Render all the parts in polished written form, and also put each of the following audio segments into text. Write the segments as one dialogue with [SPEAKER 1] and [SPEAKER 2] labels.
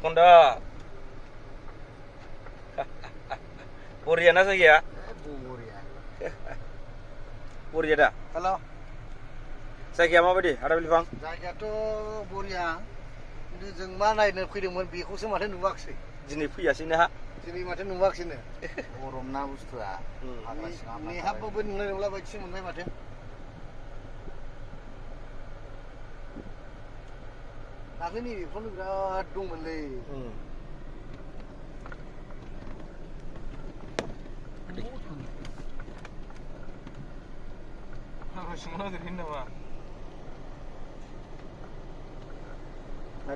[SPEAKER 1] Konda. Buria na saya.
[SPEAKER 2] Buria.
[SPEAKER 1] Buria dah.
[SPEAKER 2] Halo.
[SPEAKER 1] Saya apa bedi? Ada bilfang?
[SPEAKER 2] Zakiato Buria. Ini jeng mana ini fैदोंमोन बेखौसो माथो नुवाखै.
[SPEAKER 1] Jini fैयासैनो ha.
[SPEAKER 2] Diनै माथो नुवाखैनो. गरम ना बुस्थुआ. नेहाबबो नुनाय नंला बायदिसो मोनबाय माथो. दाख्लैनि बेफ्रावनो बिराद दंमोनलै.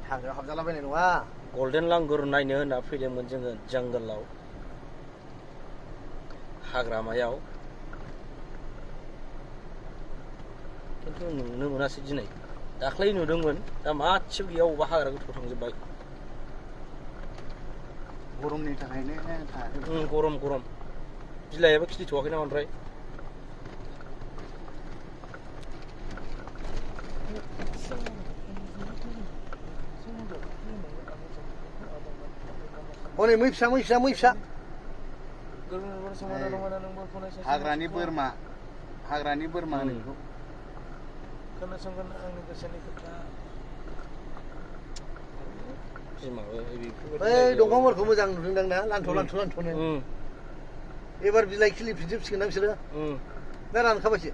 [SPEAKER 2] हाग्रायाव हाबजालाबायनाय नङा.
[SPEAKER 1] Golden langur नायनो होनना फैदोंमोन जोङो जंगलाव हाग्रामायाव खिन्थु नुनो मोनासै दिनै दाख्लै नुदोंमोन दा मासेबो गैया अबा हाग्रा गोथौआव थांजोबबाय
[SPEAKER 2] गरमनि थाखायनो थायाखै.
[SPEAKER 1] गरम बिलाइयाबो खिलिथ'वाखै ना बांद्राय
[SPEAKER 2] हनै मै फिसा हाग्रानि बोरमा होनो
[SPEAKER 1] खोनासंगोन आंनि गोसोनि खोथा
[SPEAKER 2] बै दंफांफोरखौ मोजां नुदोंदां ना लान्थ'-लान्थ'नो एबार बिलाइ खिलिफिनजोबसिगोन ना बिसोरो ना रानखाबायसो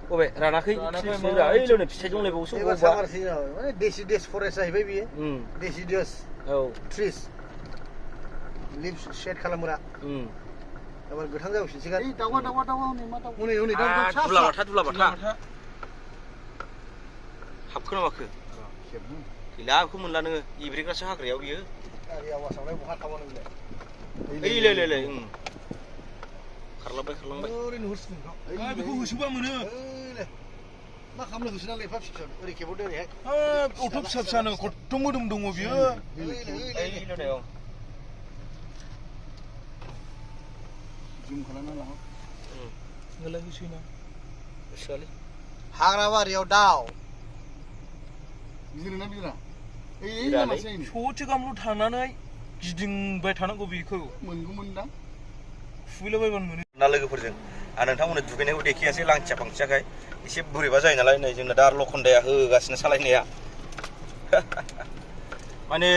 [SPEAKER 1] बबे रानाखै खिलिफिनोब्रा ओइल'नो फिथाइ दंलायबावोसो
[SPEAKER 2] एबार सामार सिजोनाव माने देसिडियास फरेस्ट जाहैबाय बियो देसिडियास ट्रिस लिभस शेड खालामग्रा एबार गोथां जावसिनसिगोन ओइ दाउआ हनै मा दाउ हनै
[SPEAKER 1] दुलाबाथा हाबखोना माखो गैला बेखौ मोनला नोङो इब्रेग्रासो हाग्रायाव बियो
[SPEAKER 2] गारि आवासावलाय बहा थाबावनो
[SPEAKER 1] ओइलै खारलांबाय
[SPEAKER 2] ओरैनो होसिगोन बेखौ होसोबा मोनो मा खालामनो होसोना लेफा फिसा ओरै खेबहरदो ओरैहाय
[SPEAKER 3] अथ' फिसानो खथ्थ' मोदोम दङ बियो
[SPEAKER 2] जुम खालामना ला
[SPEAKER 3] नोलाय होसोना
[SPEAKER 1] गोसोआलै
[SPEAKER 2] हाग्रा बारियाव दाउ बिदिनो बिरा
[SPEAKER 3] ससे गाहामल' थांनानै गिदिंबाय थानांगौ बेखौ
[SPEAKER 2] मोनगौमोनदां
[SPEAKER 3] खुबैलाबायबानो मोनो
[SPEAKER 1] ना लोगोफोरजों आं नोंथांमोननो दुगैनायखौ देखायासै लांथिया फांथियाखाय एसे बोरैबा जायो नालाय नै जोंना दा लखनदाया होगासिनो सालायनाया माने